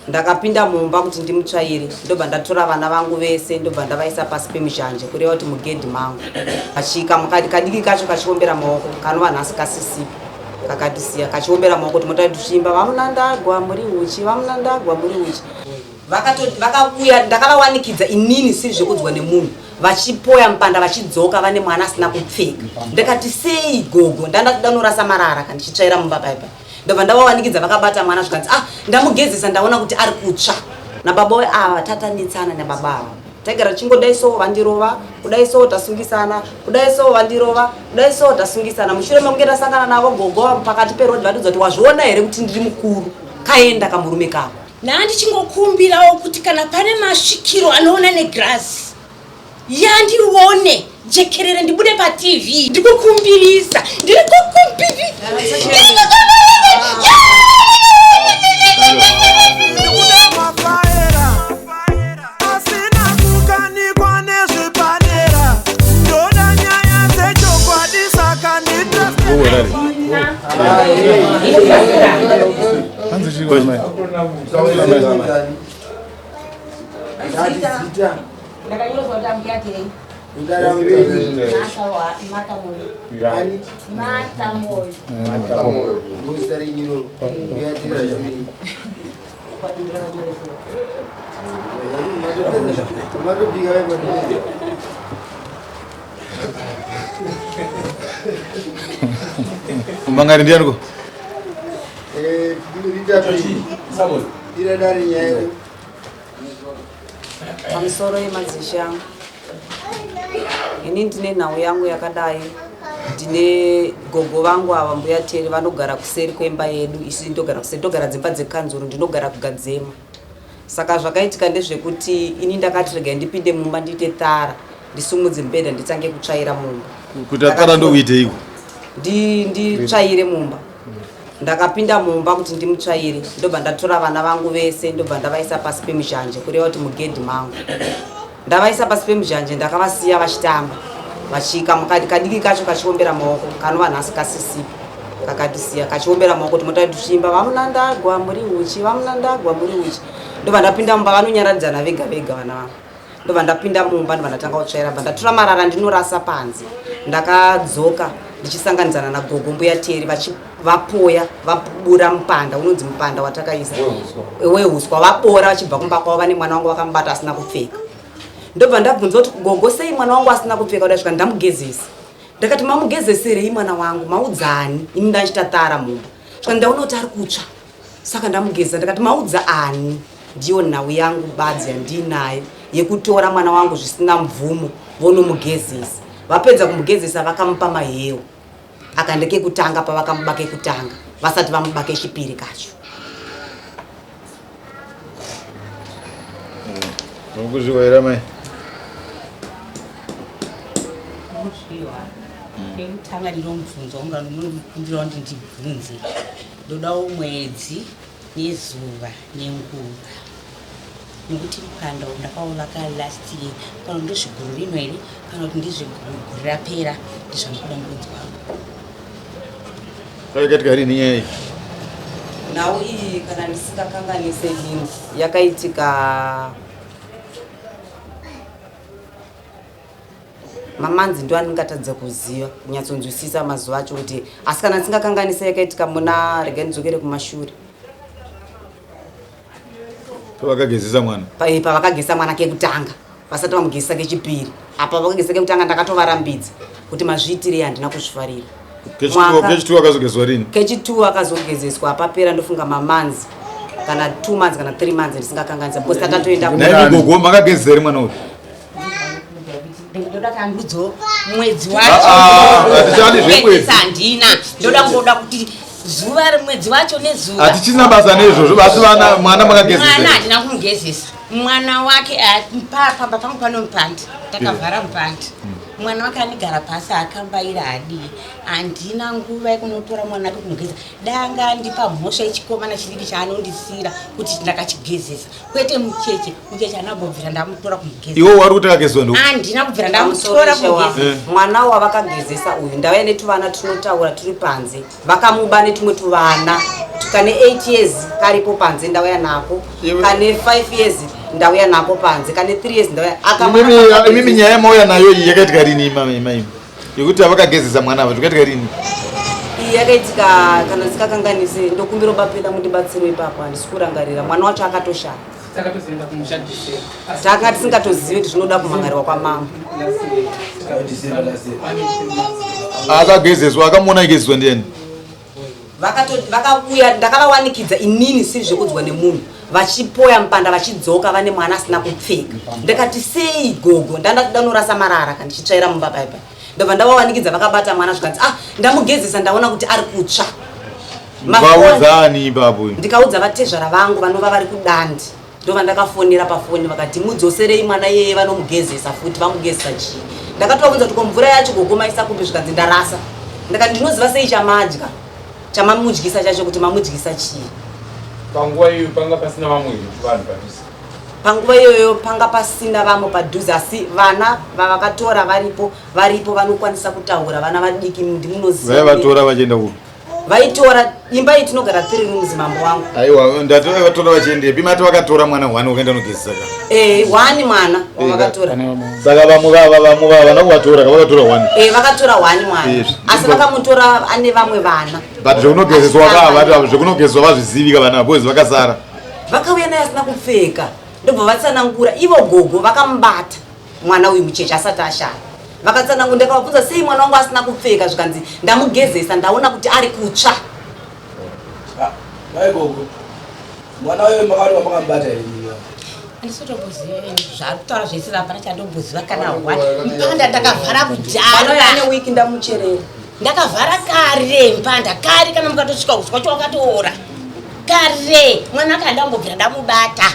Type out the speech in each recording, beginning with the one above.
Ndakapinda mumba kuti ndimutsvaire ndobva ndatora vana vangu vese ndobva ndavaisa pasi pemuzhanje kureva kuti mugedhi mangu. Kachika mukati kadiki kacho kachiombera maoko kanova nhasi kasisipo kakatisiya kachiombera maoko timota tichiimba vamunandagwa muri uchi vamunandagwa muri uchi. Vakauya ndakavawanikidza inini siri zvekudzwa nemunhu vachipoya mupanda vachidzoka vane mwana asina kupfeka. Ndakati sei gogo ndanda kuda marara kandichitsvaira mumba paipa. Ndobva ndavawanikidza vakabata mwana zvikanzi ah ndamugezesa ndaona kuti ari kutsva. Nababa we ava tatanetsana nababa ava. Taigara tichingodai so vandirova, kudai so tasungisana, kudai so vandirova, kudai so tasungisana. Mushure mekunge tasangana navo gogo pakati peroad vatiudza kuti wazviona here kuti ndiri mukuru. Kaenda kamurume kako. Ndandichingokumbirawo kuti kana pane masvikiro anoona negrass yandione jekerere ndibude patv ndikukumbirisa ndiri kukumbirisa. Ndakanyorwa kuti ambuya tei. Martha Moyo. Martha Moyo. Mangari ndiani ko? Eh, Pamusoro yemadzishe angu ini ndine nhau yangu yakadai ndine gogo vangu ava mbuya Teri vanogara kuseri kwemba yedu isu ndogara kuseri ndogara dzimba dzekanzuru ndinogara kugadzema saka zvakaitika ndezvekuti ini ndakati regai ndipinde mumba ndiite tara ndisumudze mubhedha nditange kutsvaira mumba Kuita tara ndokuiteiko? Nditsvaire mumba. Ndakapinda mumba kuti ndimutsvaire ndobva ndatora vana vangu vese ndobva ndavaisa pasi pemuzhanje kureva kuti mugedhi mangu. Ndavaisa pasi pemuzhanje ndakavasiya vachitamba vachika mukati kadiki kacho kachiombera maoko kanova nhasi kasisipo kakatisiya kachiombera maoko timota tichiimba vamunandagwa muri uchi vamunandagwa muri uchi ndobva ndapinda mumba vanonyaradzana vega vega vana vangu. Ndobva ndapinda mumba ndobva ndatanga kutsvaira bva ndatora marara ndinorasa panze. Ndakadzoka ndichisanganidzana nagogo mbuya Teri vapoya vabura mupanda unonzi mupanda watakaisa wehuswa vabora vachibva kumba kwavo vane mwana wangu vakamubata asina kupfeka. Ndobva ndabvunza kuti gogo sei mwana wangu asina kupfeka kudai svika ndamugezesa. Ndakati mamugezeserei mwana wangu maudzani ini ndachitatara mumba. Svika ndaona kuti ari kutsva. Saka ndamugeza ndikati maudza ani? Ndiyo nhau yangu badzi yandiinayo yekutora mwana wangu zvisina mvumo vonomugezesa. Vapedza kumugezesa vakamupa maheu aka ndekekutanga pavakamuba kekutanga vasati vamuba kechipiri kacho. Mukuzviwa here amai? Kekutanga ndinomubvunza munokumbira kuti ndibvunze. Ndodawo mwedzi nezuva nenguva nekuti mupanda uyu ndakauvaka last year kana kuti ndezvegore rino here kana kuti ndezvegore rapera ndizvandikuda mubvunzo wangu. Yakaitika rini nyaya iyi? Nhau iyi kana ndisingakanganise ini yakaitika Mamanzi ndo andingatadza kuziva kunyatsonzwisisa mazuva acho kuti asi kana ndisingakanganisa yakaitika muna regai ndidzokere kumashure. Pavakagezesa mwana? Pavakagezesa mwana kekutanga vasati vamugezesa kechipiri. Apa vakagezesa kekutanga ndakatovarambidza kuti mazviitirei handina kuzvifarira. Kechitu akazogezwa rini? Kechitu akazogezeswa apapera ndofunga mamanzi kana 2 months kana 3 months ndisingakanganisa because tatatoenda gogo makagezesa here mwana uyu? Ndoda kangudzo mwedzi wacho. Ah, ah, hatichadi zvemwedzi. Handina. Ndoda kungoda kuti zuva remwedzi wacho nezuva. Hatichina basa neizvozvo basi vana mwana makagezesa. Mwana handina kumugezesa. Mwana wake ah, pamba pangu pano mupandi. Takavhara mupandi. Mwana wake anigara pasi akambaira adii. Handina nguva yekunotora mwana wake kumugeza. Danga andipa mhosva yechikomana chidiki chaanondisiira kuti ndakachigezesa. Kwete mucheche, mucheche haana kubvira ndamutora kumugeza. Iwe wari kuti akagezwa ndo? Handina kubvira ndamutora kumugeza. Eh. Mwana wavakagezesa uyu ndauya netuvana tunotaura turi panze. Vakamuba netumwe tuvana. Kane 8 years karipo panze, ndauya nako. Kane 5 years ndauya nako panze, kane 3 years ndauya. Imimi nyaya mauya nayo iyi yakaitika rini, imimi, yekuti avakagezesa mwana ava, zvakaitika rini? Iyi yakaitika, kana ndisikakanganisi, ndokumbira bapela mundibatsiro ipapo, handisi kurangarira. Mwana wacho akatoshaya. Takatozoenda kumusha December. Taka tisingatozivi kuti zvinoda kumhangarirwa kwamambo. Akagezeswa, akamuona igezeswa ndiani? Vakauya, ndakavawanikidza inini, siri zvekudzwa nemunhu, vachipoya mupanda, vachidzoka vane mwana asina kupfeka. Ndakati, "Sei gogo?" Ndandanorasa marara kana ndichitsvaira mumba paipa, ndobva ndavawanikidza vakabata mwana. Zvikanzi, "Ah, ndamugezesa, ndaona kuti ari kutsva." Vaudzani ipapo? Ndikaudza vatezvara vangu vanova vari kuDandi. Ndobva ndakafonera pafoni, vakati, "Mudzoserei mwana iyeye, vanomugezesa futi." Vamugezesa chii? Ndakatovabvunza kuti, "Ko mvura yacho gogo maisa kupi?" Zvikanzi, "Ndarasa." Ndakati, "Ndinoziva sei chamadya, chamamudyisa chacho, kuti mamudyisa chii?" Panguva iyoyo panga pasina vamwe here vanhu padhuze? Panguva iyoyo panga pasina vamwe padhuze, asi vana vavakatora varipo, varipo, vanokwanisa kutaura, vana vadiki, ndimunoziva. Vaivatora vachienda kupi? Vaitora imba iyi, tinogara three rooms, mambo wangu. Aiwa, ndati vaivatora vachiendepi? Mati vakatora mwana one wakaenda nogezesa ka? Eh, one mwana wavakatora. Saka vamwe vava vana kuvatora ka, vakatora one? Eh, vakatora one mwana. Asi vakamutora ane vamwe vana. But zvekunogezeswa ka, zvekunogezeswa vazvizivi ka vana, boys vakasara? Vakauya naye asina kupfeka, ndobva vatsanangura ivo gogo vakamubata mwana uyu mucheche asati ashaya. Vakatsanangura, ndakavabvunza, "Sei mwana wangu asina kupfeka?" Zvikanzi, "Ndamugezesa, ndaona kuti ari kutsva." Mai gogo, mwana uyo makati wamakambata here? Handisitomboziva zvaari kutaura zvese, hapana chandomboziva kana one. Mupanda ndakavhara Mwana uyu ane kudhara. wiki ndamucherera. Ndakavhara kare mupanda, kare. Kana mukatosvika uswa cho wakatoora kare. Mwana aka handambobvira ndamubata,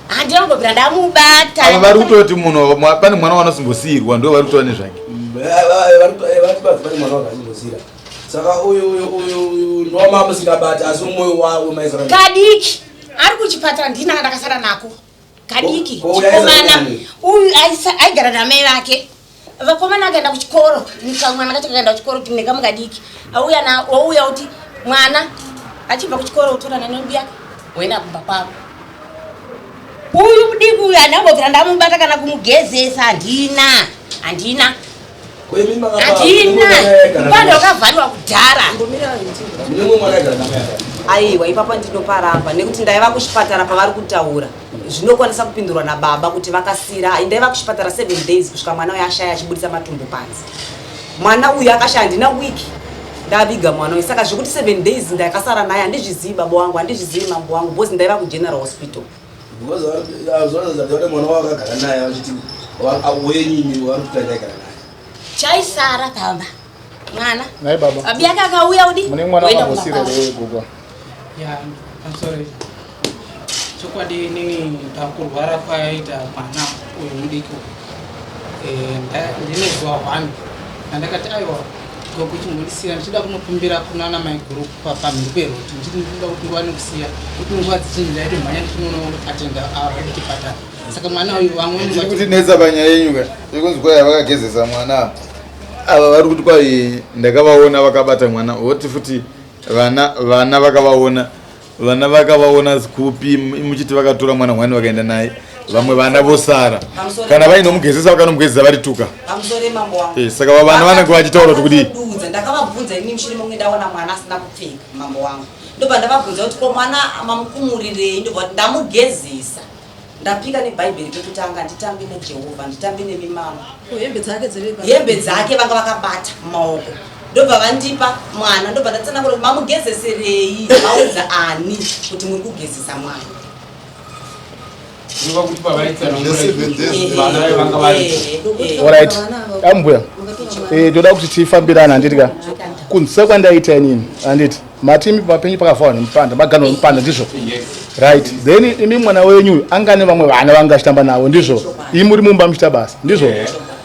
handina kumbobvira ndamubata. Ava vari kutoti munhu pane mwana wanosimbosiyirwa, ndo vari kutora nezvake. Vari pane mwana wakasimbosira, saka uyu uyu uyu uyu ndomamusingabati, asi mwoyo wawo maisara? Kadiki ari kuchipatara, ndina ndakasara nako kadiki. Ko- ko uyu aisara Chikomana. nani? Uyu aigara namai vake. Vakomana akaenda kuchikoro, kamwana kacho kakaenda kuchikoro nekamukadiki. Auya na wauya kuti mwana achibva kuchikoro utorana nembiya woenda kumba kwavo. Uyu mudiki uyu handambobvira ndamubata kana kumugezesa, handina, handina, handina. Mupanda wakavhariwa kudhara. Mune mwana aigara namai aka? Aiwa, ipapo ndinoparamba, nekuti ndaiva kuchipatara pavari kutaura. Zvinokwanisa kupindurwa nababa kuti vakasira. Ndaiva kuchipatara 7 days kusvika mwana uyu ashaya achibudisa matumbu panze. Mwana uyu akashaya ndina wiki ndaviga mwana uyu, saka zvekuti 7 days ndakasara naye handizvizivi, baba wangu, handizvizivi, mambo wangu, because ndaiva kuGeneral Hospital. Because zvanoratidza kuti mwana wakagara naye vachiti wenyini vari kuti ndaigara naye. Chaisara pamba mwana. Nhai baba. Abi yake akauya udi Mune mwana woenda wambosira kumba kwavo. here, gogo? Ya, I'm sorry. Chokwadi inini pakurwara kwaita mwana uyu mudiki uyu, ndine zuva one randakati, "Aiwa gogo, chimbondisiya, ndichida kunokumbira kunana maiguru pamhiri peroti." Ndichiti ndinoda kuti ndiwane kusiya, kuti nguva dzichinji ndaitomhanya ndichinonoatenda kuchipatara. Saka mwana uyu vamweni Chiri kutinetsa panyaya yenyu ka, yekunzi kwai vakagezesa mwana ava, vari kuti kwai ndakavaona vakabata mwana, voti futi vana vakavaona, vana vakavaona kupi? Muchiti vakatora mwana hwani vakaenda naye, vamwe vana vosara kana vainomugezesa, vakanomugezesa vari tuka. Pamusoro, mambo wangu. Saka vana vanenge vachitaura kuti kudii? Vakatodudza. Ndakavabvunza ini mushure mekunge ndaona mwana asina kupfeka, mambo wangu. Ndobva ndavabvunza kuti, "Ko mwana mamukumurirei?" Ndobva kuti, "Ndamugezesa." Ndapika nebhaibheri pekutanga, nditambi neJehovha, nditambi nemimama. Hembe dzake dziri? Hembe dzake vanga vakabata mumaoko. Ndobva vandipa mwana, ndobva ndatsanangura kuti, "Mamugezeserei? Maudza ani kuti muri kugezesa mwana?" Kureva kuti pavaitsanangura vana vayo vanga vari Alright, ambuya, toda kuti tifambirane, handiti ka? Kunzisa kwandaita inini, handiti mati imi papenyu pakavharwa nemupanda, maganwa nemupanda, ndizvo? Yes. Right, then imi mwana wenyu anga nevamwe vana vanga achitamba navo, ndizvo? Imi muri mumba muchiita basa, ndizvo?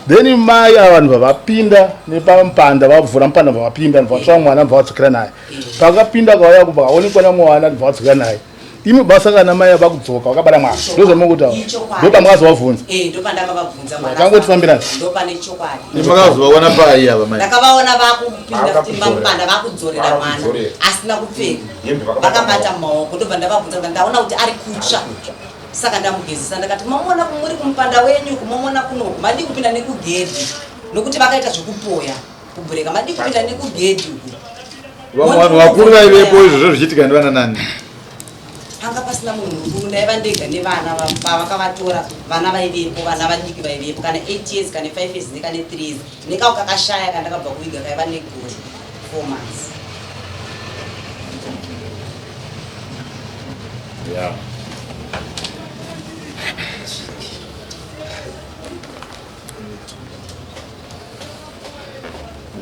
Then mai ava vanhu vavapinda nepamupanda, vavhura mupanda, vavapinda, vatsva mwana, bva vadzokera naye. Pakapinda kauya kubva kaonekwa namwana, bva vadzokera naye. Imi basa kana mai vakudzoka vakabata mwana. Ndozvamukutaura. Ndopamwazovabvunza. Eh, ndopandakavabvunza mwana. Tangotifambirana. Ndopane chokwadi. Makazovaona pai ava mai? Ndakavaona vakupinda futi mumupanda vakudzorera mwana asina kupfeka. Vakabata mumaoko ndobva ndavabvunza kuti ndaona kuti ari kutsva. Saka ndamugezesa ndakati mamuona kumuri kumupanda wenyu kumamuona kunoku madii kupinda nekugedhi nokuti vakaita zvekupoya kubhureka madii kupinda nekugedhi uku. Vamwe vanhu vakuru vaivepo izvozvo zvichiitika ndivana nani? Panga pasina munhu mukuru ndaiva ndega nevana pavakavatora vana vaivepo vana vadiki vaivepo kana 8 years kana 5 years nekane 3 years nekao kakashaya kandakabva kuviga kaiva negore 4 months. Yeah.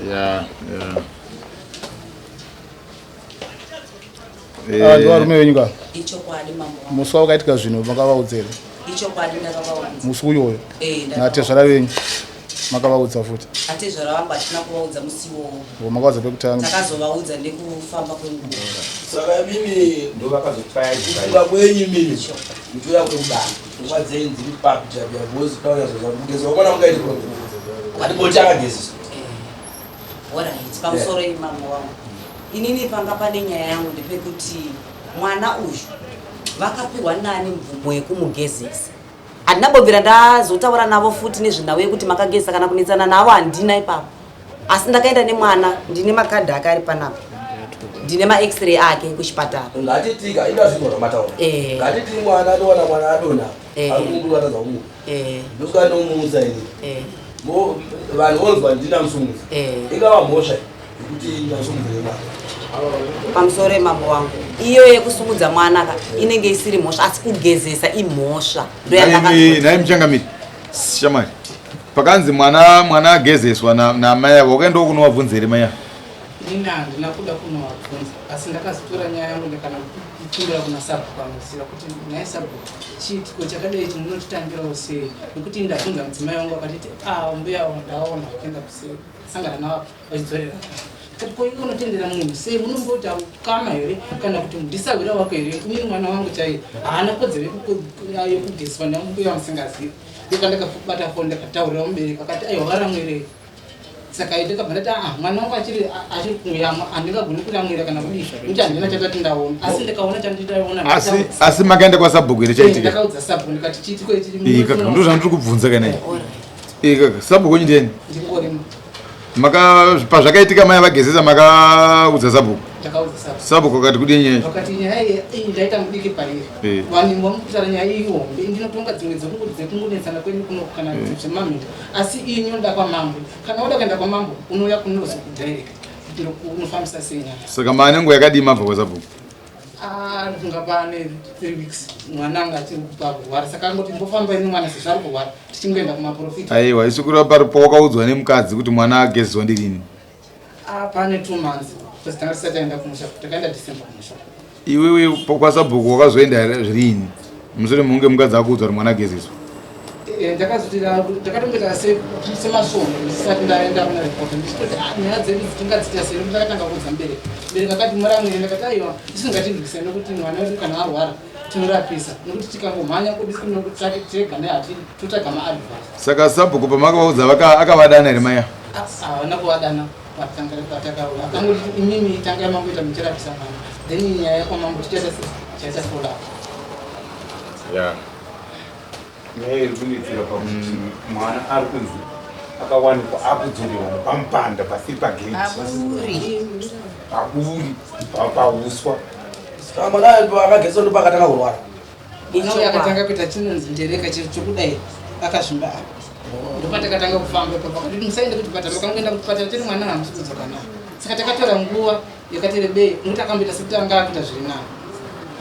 Yeah, yeah. Ah, ndivarume venyu ka? Ichokwadi mambo wangu. Musi wakaitika zvinhu makavaudza here? Ichokwadi ndakavaudza. Musi uyoyo? Eh, ndakavaudza. Natezvara venyu makavaudza futi? Atezvara vangu hatina kuvaudza musi iwowo. O, Makaudza pekutanga. Takazovaudza nekufamba kwenguva. Saka mimi ndovakazokufa kwenyu mimi muchiuya kwekubana pfungwa dzenyu dziri papi chaipo because taunyazoza kuti kugeza kwamwana mungaite atiboti akagezeswa. Alright, pamusoro yeah. Mambo wangu. Inini panga pane nyaya yangu ndepekuti mwana uyu vakapiwa nani mvumo yekumugezesa. Handina mbobvira ndazotaura navo futi nezvenhau yekuti makagezesa kana kunetsana navo handina ipapo. Asi ndakaenda nemwana ndine makadhi ake ari panapa. Ndine ma-x-ray ake kuchipatara. Ngatitika ina zvinhu zvamataura. Eh. Ngatiti mwana adowana mwana adona. Eh. Ari kumukuru atadza kumuka. Eh. Ndosvika ndomuudza ini. Eh. Vanhu vonzwa ndina musumudza. Eh. Ingava mhosva yekuti ndasumudza mwana. Pamusoro yemambo wangu. Iyo yekusumudza mwana ka inenge isiri mhosva asi kugezesa imhosva. Ndoyandaka. Nhai muchangamiri, shamwari. Pakanzi mwana mwana agezeswa namai avo wakaendawo kunovabvunza here mai avo? Inini handina kuda kunovabvunza asi ndakazotora nyaya yangu ndikana kukumbira kuna sabhuku anoziva kuti nhai sabhuku chiitiko chakadai ichi munotitambirawo sei nekuti ndabvunza mudzimai wangu akatiti ah mbuya avo ndaona vachienda kusangana navo vachidzorera ndikati ko iwe unotendera munhu sei munomboita ukama here kana kuti ndisahwira wako here inini mwana wangu chaiye haana kodzero yekugezeswa nambuya vamusingazivi. Ndopandakabata foni ndakataurira mubereki akati aiwa varamwirei. Saka ndakabva ndati ah mwana wangu achiri achiri kuyamwa handingagoni kuramwira kana kudii nekuti handina chandati ndaona asi ndikaona chanditaona Asi asi makaenda kwasabhuku here chaitika? Ndakaudza sabhuku ndikati chiitiko ichi Iyi kaka ndozvandiri kubvunza kana iyi. Iyi kaka sabhuku wenyu ndiani? Ndingorima. Maka pazvakaitika mai vagezesa makaudza sabhuku. Ndakaudza sabhuku. Sabhuku akati kudii nyaya? Vakati nyaya iyi iyi ndaita mudiki pairi. Eh. Vanhu vamukutaura nyaya iyi hombe ndinotonga dzimwe dzekungonetsana kwenyu kuno kana zvemamhinda asi iyi inoda kwamambo. Kana wada kuenda kwamambo unouya kunozokudirect kuti unofambisa sei nyaya. Saka maane nguva yakadii mabva kwasabhuku? Ah, ndifunga pane 3 weeks mwana anga achiri kurwara saka angoti mbofamba ini mwana sezvo ari kurwara tichingoenda kumaprofita. Aiwa isu kureva pari pawakaudzwa nemukadzi kuti mwana agezwa ndirini? Ah, pane 2 months because tanga tisati taenda kumusha takaenda December kumusha. Iwewe kwasabhuku wakazoenda here zvirini? Mushure mekunge mukadzi akuudzwa kuti mwana agezeswa. Eh, ndakazoti ndakatomboita semasvondo ndisati ndaenda kuna report ndichitoti ah, nyaya dzedu tingadziita sei ndakatanga kuudza mubereki mubereki akati muramwire ndakati aiwa isu ngatirwise nekuti mwana wedu kana arwara tinorapisa nekuti tikangomhanya kudisinotsvake tega nehati totsvaga maadvice. Saka sabhuku pamakavaudza akavadana here mai ava? Havana kuvadana patakaura akangoti imimi tangai mangoita muchirapisa mwana then nyaya yekwamambo tichaita tichaita follow up. Yeah. Nyaya iri kunetsera pakuti mwana ari kunzi akawanikwa akudzorerwa nepamupanda pasiri pagate. Paburi pauswa. Saka mwana akagezeswa ndopakatanga kurwara. Mwana uyu akatanga kuita chinonzi ndereka chekudai akazvimba apa. Ndopatakatanga kufamba ipapo akati musaende kuchipatara makangoenda kuchipatara chete mwana hamusi kudzoka naye. Saka takatora nguva yakati rebei nokuti akamboita sekuti anga akuita zviri nani.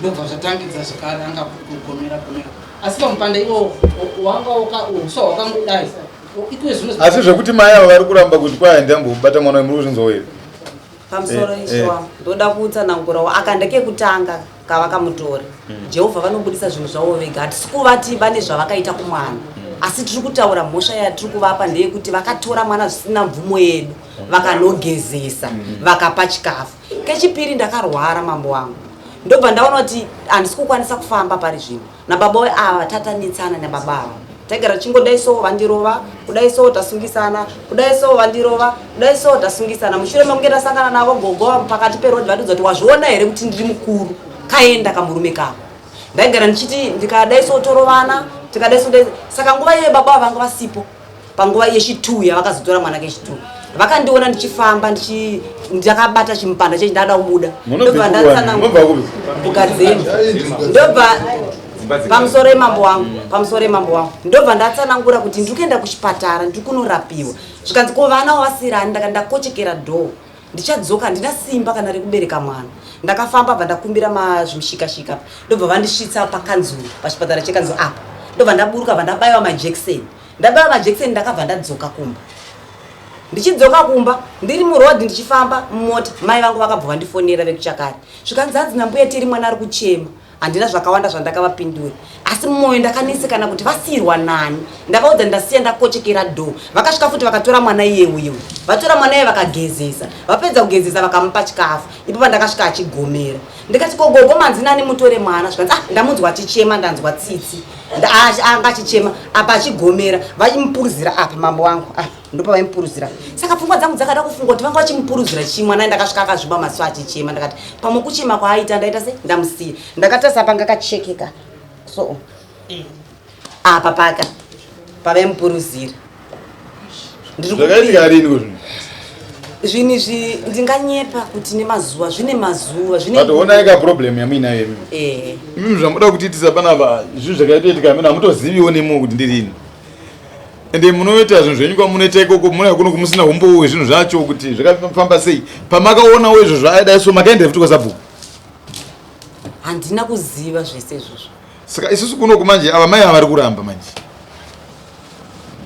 Ndobva zvatangidza zvekare anga kugomera gomera. Asi pamupanda iwowo wanga uswa hwakangodai. Iko zvino Asi zvekuti mai ava vari kuramba kuti kwai handambobata mwana uyu muri kuzvinzwawo here? Pamusoro Eh, ishe wangu ndoda kutsanangurawo aka ndekekutanga kavakamutora. Jehovha vanobudisa zvinhu zvavo vega hatisi kuvati vane zvavakaita kumwana asi tiri kutaura mhosva yatiri kuvapa ndeyekuti vakatora mwana zvisina mvumo yedu vakanogezesa vakapa chikafu. Kechipiri ndakarwara mambo wangu. Ndobva ndaona kuti handisi kukwanisa kufamba pari zvino nababa we ava tatanetsana nababa ava taigara tichingodai so vandirova kudai so tasungisana kudai so vandirova kudai so tasungisana mushure mekunge tasangana navo gogo pakati peroad vatiudza kuti wazviona here kuti ndiri mukuru kaenda kamurume kako ndaigara ndichiti ndikadai so torovana tikadai so saka nguva iyoyo baba vanga vasipo panguva yechituu yavakazotora mwana kechituu vakandiona ndichifamba ndakabata chimupanda chechi ndada kubuda ndobva ndatsanangukadzeni ndobva pamusoro emambo wangu pamusoro emambo wangu ndobva ndatsanangura kuti ndiri kuenda kuchipatara ndiri kunorapiwa zvikanzi ko vana wavasirani ndaka ndakochekera dhoo ndichadzoka handina simba kana rekubereka mwana ndakafamba bva ndakumbira mazvimushikashika ndobva vandisvitsa pakanzuru pachipatara chekanzuru apa ndobva ndaburuka bva ndabaiwa majekiseni ndabaiwa majekiseni ndakabva ndadzoka kumba ndichidzoka kumba ndiri muroad ndichifamba mumota mai vangu vakabva vandifonera vekuchakari zvikanzi hanzi nambuya tiri mwana ari kuchema Handina zvakawanda zvandakavapindura asi mumwoyo ndakanetsekana kuti vasiirwa nani. Ndavaudza ndasiya ndakochekera door. Vakasvika futi vakatora mwana iye uye uye. Vatora mwana iye vakagezesa. Vapedza kugezesa vakamupa chikafu. Ipo pandakasvika achigomera. Ndikati ko gogo manzi nani mutore mwana zvikanzi ah ndamunzwa achichema ndanzwa tsitsi. Anga achichema apa achigomera vachimupuruzira apa mambo wangu apa ndopavaimupuruzira saka pfungwa dzangu dzakada kufunga kuti vanga vachimupuruzira chii mwana ndakasvika akazviba maso achichema ndakati pamwe kuchema kwaaita ndaita se ndamusiya ndakatarisa panga kachekeka so apa paka pavaimupuruzira Zvakaitika rini ko zvinhu? Zvinhu izvi ndinganyepa kuti nemazuva zvine mazuva zvine But honai ka problem yamuinayo imi. Eh. Imi zvamuda kutiitisa panapa zvinhu zvakaitoitika amene hamutoziviwo nemiwo kuti ndirini. Ende munoita zvinhu zvenyu kwamunoita ikoko munouya kuno kumusina umbowo hwezvinhu zvacho kuti zvakafamba sei. Pamakaonawo izvo zvaadai so makaenda futi kwasabhuku. Handina kuziva zvese izvozvo. Saka isusu kunoku manje ava mai ava vari kuramba manje.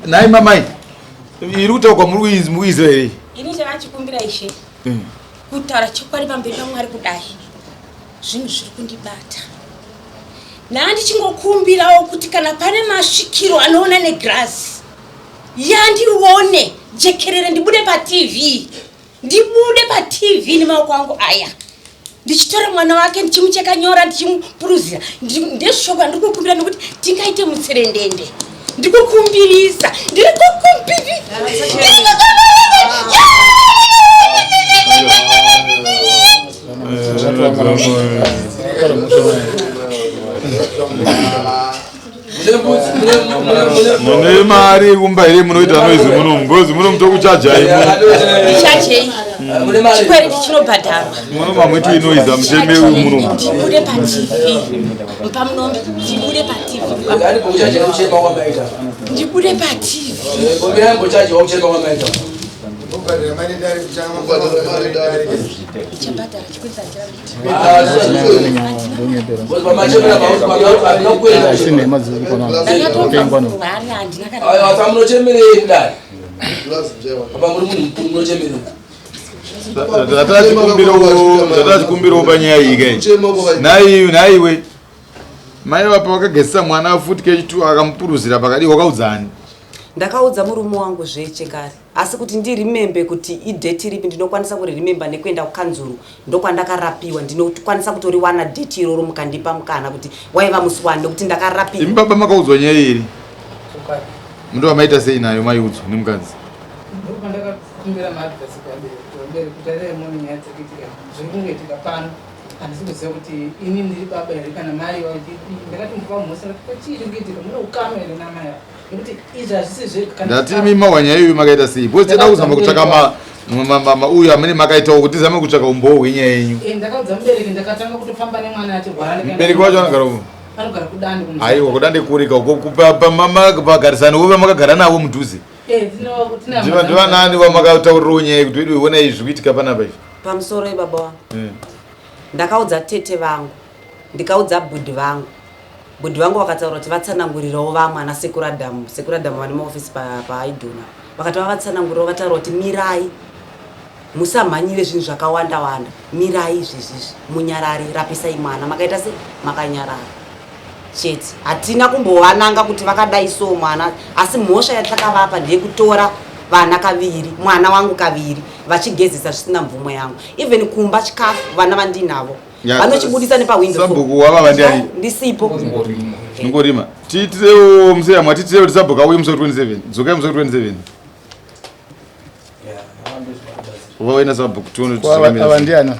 Nhai mamai, iri kutaurwa muri kuiziva here? Ini chandachikumbira ishe mm. kutaura chokwadi pamberi paMwari kudai zvinhu zviri kundibata nhandichingokumbirawo kuti kana pane masvikiro anoona negirazi yandione jekerere ndibude patv ndibude patv nemaoko angu aya ndichitora mwana wake ndichimucheka nyora ndichimupuruzira ndeshoko andiri kukumbira nekuti tingaite mutserendende ndikukumbirisa ndiri kukumbiri Mune mari kumba here munoita noise muno ngozi muno mutokuchajai Chachei. Chikwereti chinobhadharwa. muno mamwe tuinoiza muchemewi muno Tibude paTV. Pamunombe tibude paTV. Ndibude paTV. Ndichabhadhara chikwereti Tatachikumbirawo panyaya iyi kai nhaiwe mai vapa vakagezesa mwana futi kechitu akamupuruzira pakadii wakaudzani ndakaudza murume wangu zvechekare Asi kuti ndiremembe kuti idate ripi ndinokwanisa kuriremember nekuenda kukanzuru ndokwandakarapiwa ndinokwanisa kutoriwana date iroro mukandipa mukana kuti waiva musi wani nekuti ndakarapiwa. Imi baba makaudzwa nyaya iyi here? Mundova maita sei nayo maiudzwa nemukadzi? Ndopandakakumbira maadvice kuvabereki kuti arirai muone nyaya dziri kuitika zviri kungoitika pano handisi kuziva kuti ini ndiri baba here kana mai ndakati mupa mhosva ndakati ko chii chiri kuitika mune ukama here namai ava nekuti izvi hazvisi zvega ndati imi mawanya iyoyo makaita sei because tida kuzama kutsvaka uyu amene makaitawo kuti tizame kutsvaka umbowo hwenyaya yenyu eh, ndakaudza mubereki ndakatanga kutofamba nemwana achirwara mubereki wacho anogara ku anogara kudande aiwa kudande kurika uko pagarisani wo vamakagara navo mudhuze eh, ndivanani vamakataurirawo nyaya yekuti wedu ona izvi kuitika panapa izvi pamusoro ibaba wangu eh. ndakaudza tete vangu ndikaudza bhudhi vangu Bhudhi vangu vakataura kuti vatsanangurirawo vamwe ana sekuru Adamu, sekuru Adamu vane maofisi paIduna. Vakati vavatsanangurirawo vataura kuti mirai musamhanyire zvinhu zvakawanda wanda, mirai izvezvizvi munyarare, rapisai mwana. Makaita se makanyarara chete. Hatina kumbovananga kuti vakadai so mwana, asi mhosva yatakavapa ndeyekutora vana kaviri, mwana wangu kaviri, vachigezesa zvisina mvumo yangu. Even kumba chikafu vana vandinavo. Vanochibudisa nepahwindo. Sabhuku wavava ndiani? Ndisipo. Ngorima. Tiitirewo museyamwa tiitirewo kuti sabhuku auye musi wa 27. Dzokai musi wa 27. Vawe nasabhuku tione kuti zvakamira Ava sei. ndiani?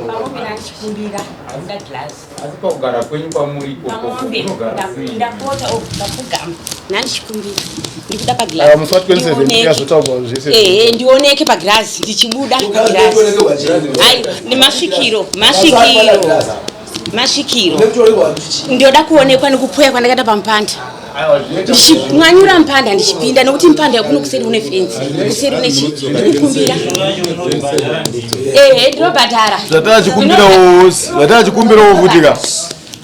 Pamombe ndachikumbira kuda girazi. Asi pakugara kwenyu kwamuri ikoko Pamombe munogara sei? ndapota o ndapfugama ndandichikumbira ndikuda Ava musi wa 27 pagirazi yazotaurwa zvese. Ehe, ndioneke pagirazi ndichibuda pagirazi. Ai, nemasvikiro, masvikiro, masvikiro. Ndoda kuonekwa nekupoya kwandakaita pamupanda. Ndichimwanyura mupanda ndichipinda nekuti mupanda yakuno kuseri une fenzi, kuseri une chii, ndikukumbira. Ehe, ndinobhadhara. Zvatachikumbirawo zvatachikumbirawo futi ka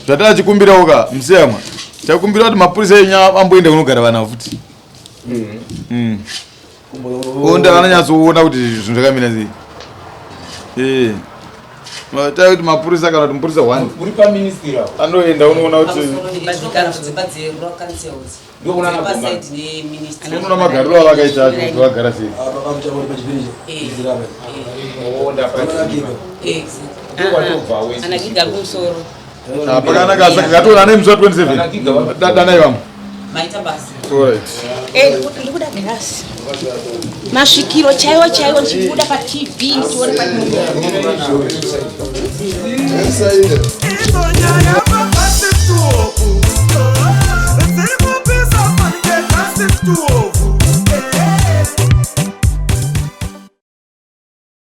zvatachikumbirawo ka museyamwa takumbira kuti mapurisa enyu amboenda kunogara vana futi. Onda vanonyatsoona kuti zvinhu zvakamira sei. Eh. Takuti mapurisa kana kuti mupurisa one Uri paministry apo. Anoenda unoona kuti Tinogara kudzimba dzerural councils. Ndokuona Dziri nagomba. paside neministry. Unoona magariro avakaita acho kuti vagara sei. Onda padzimba. Ndokwatobvawo isusu. Anagiga kumusoro. Ah, pakanaka saka ngationa nemusi wa 27. Danai vamwe. Maita basa. Alright. Eh, ndikuda girazi. Masvikiro chaiwo chaiwo ndichibuda paTV ndichiona pa Saida.